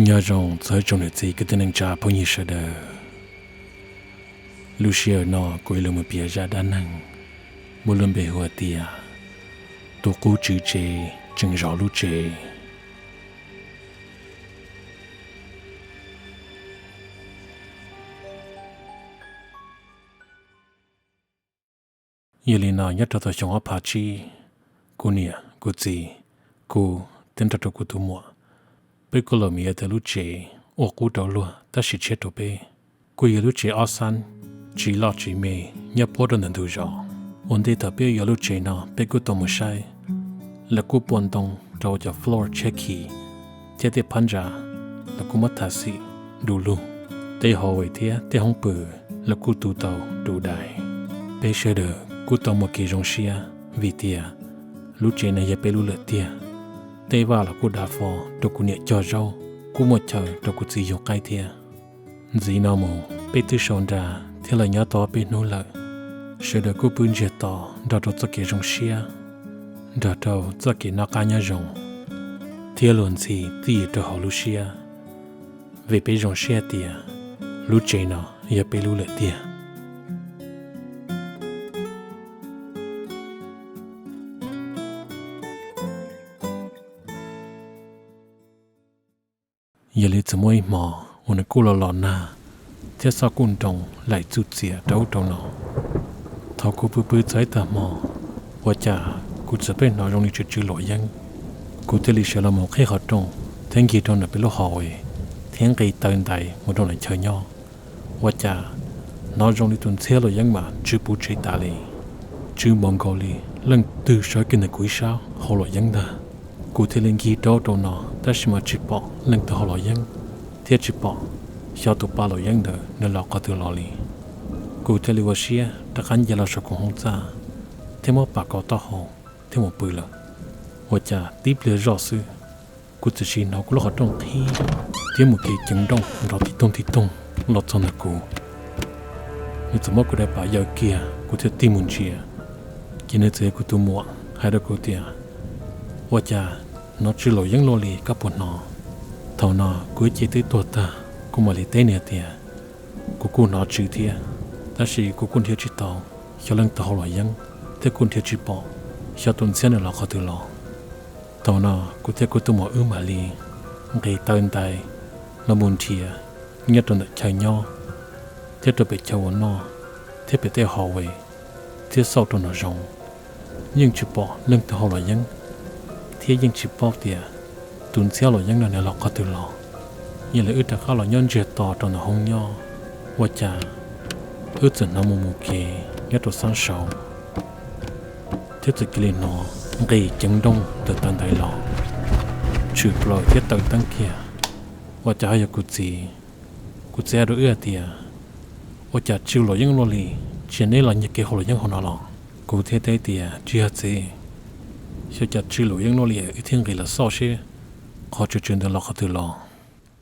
Nyob zoo txog tsoom niam txiv kwv tij neej tsa phooj ywg sawv daws. Lub sij hawm no kuv yuav los mus piav zaj dab neeg muaj lub npe hu tias tus qub tswv tsev tseem zov lub tsev. Yog li no nyob rau thaum xyoo ob phav tsib, kuv niam kuv txiv, kuv thiab nrog rau kuv tus muam, peb kuj los mus yuav tau lub tsev uas qub rau luag tab sis tshiab rau peb. Kuj yog lub tsev ob xab, tsis loj tsis me, nyob puab rau ntawm ntug zos. Ua ntej thaum peb yuav lub tsev no peb kuj tau mus saib, lawv kuj pua ntoo rau cov floor tshiab khiv, thiab tej phab ntsa los kuj muab tha xim du lug. Tej hallway thiab tej hoob pw los kuj tu tau du dais. Peb sawv daws kuj tau muaj kev zoo siab vim tias lub tsev no yog peb lub lawm tiag. Tej vaj los kuj dav fo rau kuv niam cog zaub, kuj muaj chaw rau kuv txiv yug qaib thiab. Ntxiv no mus peb twb sau nra thiab los nyob tau peb hnub lawm, sawv daws kuj pw ntsiag to nrog rau txoj kev zoo siab, nrog rau txoj kev noj qab nyob zoo, thiab luag ntxhi twj ywm rau hauv lub siab, vim peb zoo siab tias lub tsev no yog peb lub lawm tiag. Yog li txawm muaj ib hmo uas nws kuj los los nag, thiab xob kuj nroo laim txuj txias rau ub rau no. Thaum kuv pw pw txog ib tag hmo, ua cas kuv txawm pheej hnov zoo li tsw tsw luam yeeb. Kuv thiaj li sawv los mus qhib qhov rooj thiab nkig rau ntawm peb lub hallway, thiab nqis taw ntais mus rau ntawm chaw nyob. Ua cas hnov zoo li tus ntxhiab luam yeeb mas tsw puv tsev tas li, tsw npaum nkaus li leej twg sawv kiag ntawm kuv ib sab hau luam yeeb ntag. Kuv thiaj li nkig rau ub rau no tab sis mas tsis pom leej twg hau luam yeeb, thiab tsis pom xyov tus pa luam yeeb ntawd nws los qhov twg los li. Kuv thiaj li ua siab rov qab nce los saum koom haum txaj, thiab muab pam kaus taub hau thiab mus pw lawm. Ua cas tib pliag zoj xwb, kuv txawm sim hnov kuv lub qhov rooj qhib, thiab mus kev ceev nrooj nrov tib toog tib toog los txog ntawm kuv. Nws txawm muab kuv daim pam yaws kiag, kuv thiaj tig mus ntsia, ces nws txawm yog kuv tus muam hais rau kuv tias, ua cas hnov tsw luam yeeb luaj li, koj puas hnov? Thaum no kuv ib ce twb tuag tag, kuv mam li teb nws tias, kuv kuj hnov tsw thiab, tab sis kuv kuj nrhiav tsis tau xyov leej twg hau luam yeeb, thiab kuj nrhiav tsis pom xyov tus ntxhiab nws los qhov twg los. Thaum no kuv thiab kuv tus muam wb mam li nqis taw ntais los mus nrhiav nyob rau ntawm chaw nyob, thiab rau pem chaw ua noj, thiab pem tej hallway, thiab xauj rau nraum zoov, yeej tsis pom leej twg hau luam yeeb, thiab yeej tsis paub tias tus ntxhiab luam yeeb no nws los qhov twg los. Yog li wb rov qab los nyob ntsiag to rau ntawm hoob nyob, ua cas wb txawm hnov mus mus kev nyob rau xab saud, thiab txawm cia li hnov nqis ceev nrooj ntawm taw ntais los, tshwm plaws thiab taw teeb kiag. Ua cas ho yog kuv txiv. Kuv txiv hais rau wb hais tias, ua cas tsw luam yeeb luaj li, tsis yog neb los nyiag kev hau luam yeeb hauv no los? Kuv thiaj teb tias, tsis yog txiv, xyov cas tsw luam yeeb luaj li, wb thiaj nqis los xauj seb qhov tsw tsw ntawd los qhov twg los.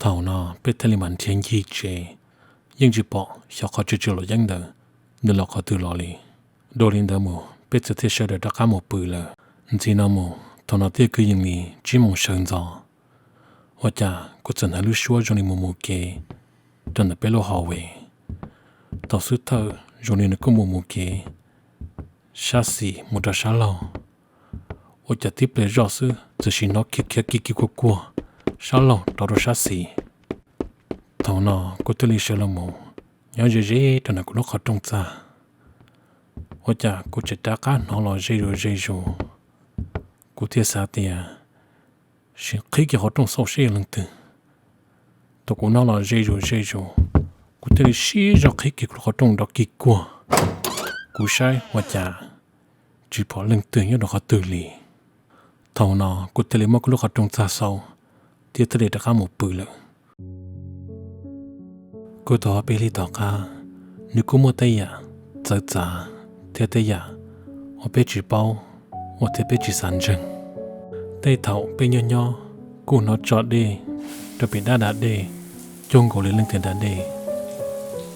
Thaum no peb thiaj li mam nrhiav ncig tsev, yeej tsis pom xyov qhov tsw tsw luam yeeb ntawd nws los qhov twg los li. Dua li ntawd mus peb txawm thiaj sawv daws rov qab mus pw lawm. Ntxiv no mus thaum no twb kwv yees li tsib moos sawv ntxov, ua cas kuv txawm hnov lub suab zoo li mus mus kev rau ntawm peb lub hallway. Thaum xub thawj zoo li nws kuj mus mus kev sab xis mus rau sab laug, ua cas tib pliag zoj xwb txawm sim hnov khiav khiav kiv kiv kuag kuag sab laug rov rau sab xis. Thaum no kuv thiaj li sawv los mus nyob ze ze rau ntawm kuv lub qhov rooj txaj. Ua cas kuv tseem rov qab hnov los ze zus ze zus. Kuv thiaj xav tias, sim qhib kiag qhov rooj xauj seb yog leej twg. Thaum kuv hnov los ze zus ze zus, kuv thiaj li siv zog qhib kiag kuv lub qhov rooj nrov kiv kuag. Kuv saib ua cas tsis pom leej twg nyob rau qhov twg li. Thaum no kuv thiaj li muab kuv lub qhov rooj txaj xauj, thiab thiaj li rov qab mus pw lawm. Kuv tau ob peb hlis tom qab, nws kuj muaj tej yam txawv txav thiab tej yam uas peb tsis paub, uas thiab peb tsis xav ntseeg. Tej thaum peb nyob nyob kuj hnov tso dej rau pem dab da dej, cuag nkaus li leej twg da dej.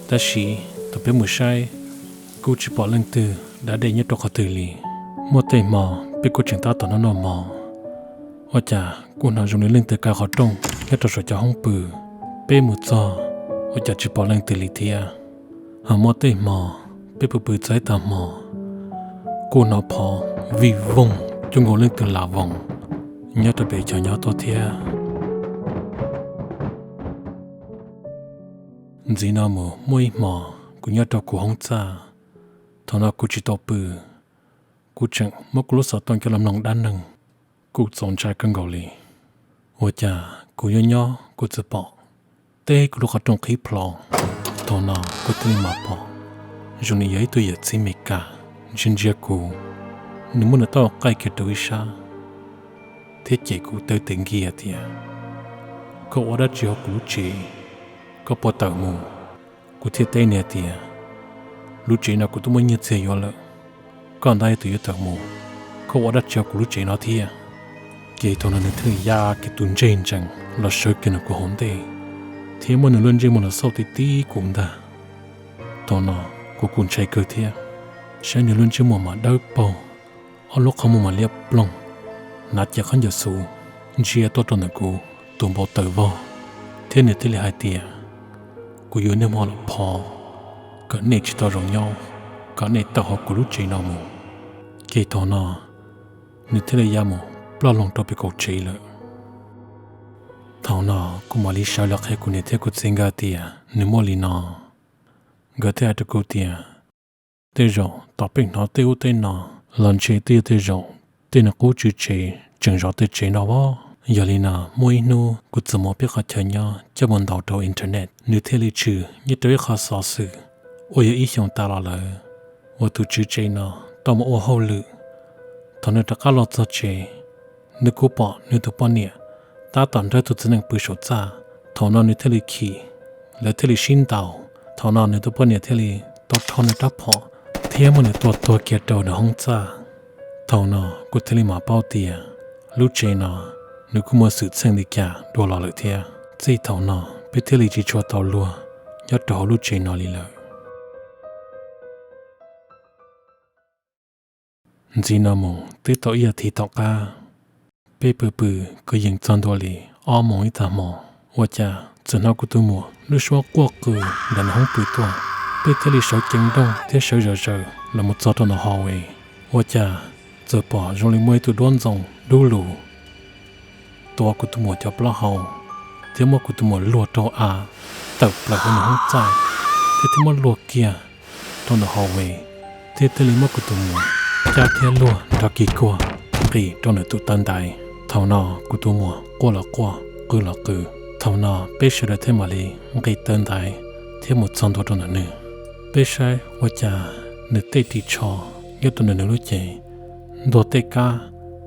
Tab sis thaum peb mus saib, kuj tsis pom leej twg da dej nyob rau qhov twg li. Muaj tej hmo peb kuj tseem tab tom noj noj mov, Ua cas kuv hnov zoo li leej twg kaw qhov rooj nyob rau saum cov hoob pw. Peb mus txog, ua cas tsis pom leej twg li thiab. Ho muaj tej hmo, peb pw pw txog ib tag hmo, kuj hnov phov vij voog cuag nkaus leej twg lam voos nyob rau pem chaw nyob tuaj thiab. Ntxiv no mus muaj ib hmo, kuv nyob rau kuv hoob txaj, thaum no kuv tsis tau pw, kuv tseem muab kuv lub xov tooj coj los mloog dab neeg, kuv txaus ntshai kawg nkaus li. Ua cas kuv nyob nyob kuv txawm pom teb kuv lub qhov rooj qhib plho. Thaum no kuv thiaj li mam pom zoo li yog ib tug yawm txiv Meskas ntsia ntsia kuv, nws muab nws taub hau qaij kiag rau ib sab thiab cem kuv tawv tes nkig tias, koj ua dab tsi hauv kuv lub tsev, koj puas tawm mus? Kuv thiaj teb nws tias, lub tsev no kuv twb muaj nyiaj txiag yuav lawm, koj ntag yog tus yuav tawm mus, koj ua dab tsi hauv kuv lub tsev no thiab? Ces thaum no nws thiaj li ya kiag tus ntsej ntsees los sawv kiag nws kuv hauv ntej, thiab muab nws lub ntsej muag los xauj tib tib kuv ntag. Thaum no kuv kuj ntshai kawg thiab, saib nws lub ntsej muag mas dawb paug, ob lub qhov muag mas liab ploog, hnav cev khaub ncaws xu ntsia tuaj rau ntawm kuv tus npau taws vog, thiab nws thiaj li hais tias, kuv yuav niaj hmo los phov kom nej tsis tau zoo nyob, kom nej tawm hauv kuv lub tsev no mus. Ces thaum no nws thiaj li ya mus ploj loo rau pem kaum tsev lawm. Thaum no kuv mam li sawv los qhia kuv niam thiab kuv txiv nkawd tias nws muaj li no. Nkawd thiaj hais rau kuv tias, tej zaum tom peb hnov tej ub tej no los ntshe twb yog tej zaum tej neeg qub tswv tsev tseem zov tej tsev no os. Yog li no muaj ib hnub kuv txawm mus peb qhov chaw nyob coj mus ntaus rau internet, nws thiaj li tshwm nyob rau ib qho xov xwm uas yog ib xyoos tas los lawm uas tus tswv tsev no tau mus ua hauj lwm. Thaum nws rov qab los txog tsev, nws kuj pom nws tus poj niam tab tom nrog tus txiv neej pw saum txaj. Thaum no nws thiaj li chim, lawv thiaj li sib ntaus. Thaum no nws tus poj niam thiaj li tau rho nws rab phom thiab muab nws tua tuag kiag rau nws hoob txaj. Thaum no kuv thiaj li mam paub tias lub tsev no nws kuj muaj xwm txheej li cas dua los lawm thiab. Txij thaum no peb thiaj li tsis tshua tau luag nyob rau hauv lub tsev no li lawm. Ntxiv no mus twb tau ib yam thiv tom qab, peb pw pw kwv yees txog ntua li ob moos ib tag hmo, ua cas txawm hnov kuv tus muam lub suab quaj qw ntawm nws hoob pw tuaj. Peb thiaj li sawv ceev nrooj thiab sawv zom zaws los mus txog rau ntawm hallway, ua cas txawm pom zoo li muaj ib tug duab ntxoov dub lug tua kuv tus muam cov plaub hau thiab muab kuv tus muam luag rau av tawm plaws hauv nws hoob txaj, thiab thiaj muab luag kiag rau ntawm hallway, thiab thiaj li muab kuv tus muam cab thiab luag nrov kig kuag nqis rau nws tus taw ntaiv. Thaum no kuv tus muam quaj los quaj, qw los qw. Thaum no peb sawv daws thiaj mam li nqis taw ntaiv thiab mus txog ntua rau ntawm nws. Peb saib ua cas nws tej ris tsho nyob rau ntawm nws lub cev, ntuag tej kab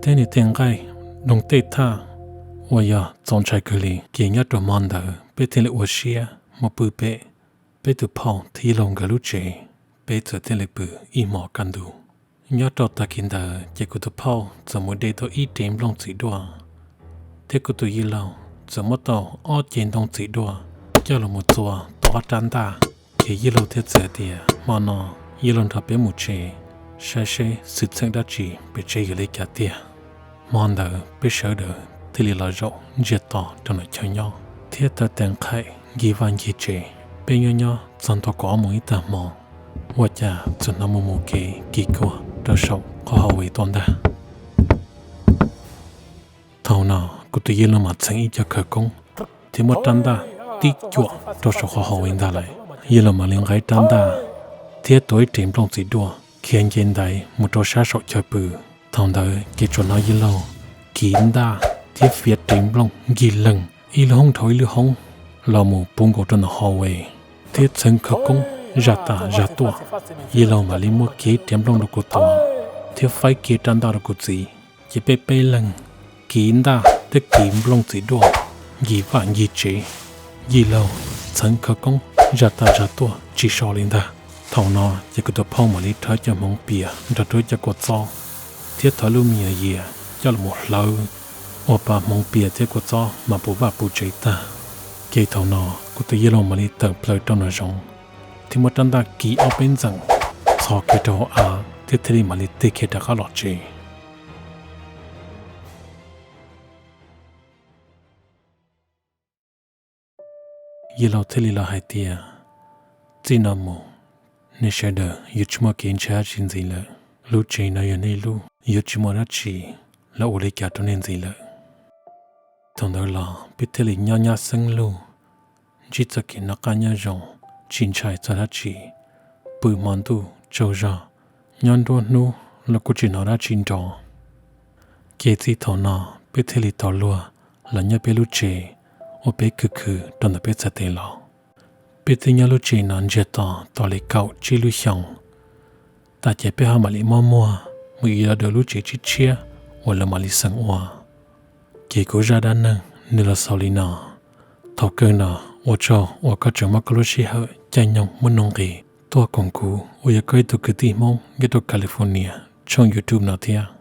thiab nws tej nqaij doog tej thaj uas yog txaus ntshai kawg li. Ces nyob rau hmo ntawd peb thiaj li ua siab mus pw pem peb tus phauj thiab yawg laus nkawd lub tsev, peb txawm thiaj li pw ib hmo kaj ntug. Nyob rau tag kis ntawd ces kuv tus phauj txawm mus de tau ib rev nplooj txiv duaj, thiab kuv tus yawg laus txawm muab tau ob cev ntoo txiv duaj coj los mus txua tau ob rab ntaj. Ces yawg laus thiaj txawm tias hmo no yawg laus nrog peb mus tsev, saib seb xwm txheej dab tsi pem tsev yog li cas tiag. Hmo ntawd peb sawv daws thiaj li los zaum ntsiag to rau ntawm chaw nyob thiab taw tes nqhaim nkig vaj nkig tsev. Peb nyob nyob txog ntua kaum ob moos ib tag hmo, ua cas txawm hnov mus mus kev kis kuag rau saum qhov hallway tuaj ntag. Thaum no kuv tus yawg laus mam txheem ib co khawv koob thiab muab rab ntaj tib cuam rau saum qhov hallway ntag lawm. Yawg laus mam li nqa rab ntaj thiab tua ib rev nplooj txiv duaj khiav nce ntaiv mus rau sab saum chaw pw. Thaum ntawd ces tsuas hnov yawg laus kiv ntaj thiab fiav rev nplooj nkig leeg ib lub hoob dhau ib lub hoob los mus puv nkaus rau ntawm hallway, thiab txheev khawv koob zaj tas zaj tuaj. Yawg laus mam li muab kiag rev nplooj rau kuv tua thiab faib kiag rab ntaj rau kuv txiv. Ces peb peb leeg kiv ntaj thiab kiv nplooj txiv duaj nkig vaj nkig tsev. Yawg laus txheev khawv koob zaj tas zaj tuaj tsis so li ntag. Thaum no ces kuv tus phauj mam li rhawv cov hmoov pias nrog rau cov kua txob thiab thawb lub me nyuam yias coj los mus hlawv ua pa hmoov pias thiab kua txob mas puv vaj puv tsev tag. Ces thaum no kuv tus yawg laus mam li tawm plaws rau nraum zoov thiab muab rab ntaj kiv ob peb ntxeem txhos kiag rau hauv av thiab thiaj li mam li tig kiag rov qab los tsev. Yawg laus thiaj li los hais tias, txij no mus, nej sawv daws yuav tsis muaj kev ntshai dab tsi ntxiv lawm. Lub tsev no yog nej lub, yuav tsis muaj dab tsi los ua li cas rau nej ntxiv lawm. Thaum ntawd los peb thiaj li nyob nyab xeeb lug, ntsib txoj kev noj qab nyob zoo, tsis ntshai txog dab tsi. Pw hmo ntuj tsaug zog, nyob nruab hnub los kuj tsis hnov dab tsi nrov. Ces txij thaum no peb thiaj li tau luag los nyob peb lub tsev uas peb khwv khwv rau ntawm peb txhais tes los. Peb twb nyob lub tsev no ntsiag to tau li kaum tsib lub xyoos, tas ces peb ho mam li muab muag mus ib lo dua lub tsev tshiab tshiab uas lawv mam li xeem ua. Ces kuv zaj dab neeg nws los xaus li no. Thaum kawg no, ua tsaug uas koj tseem muab koj lub sij hawm caij nyoog muaj nuj nqis tuaj koom kuv uas yog koj ib tug kwv tij Hmoob nyob rau California tshooj YouTube no thiab.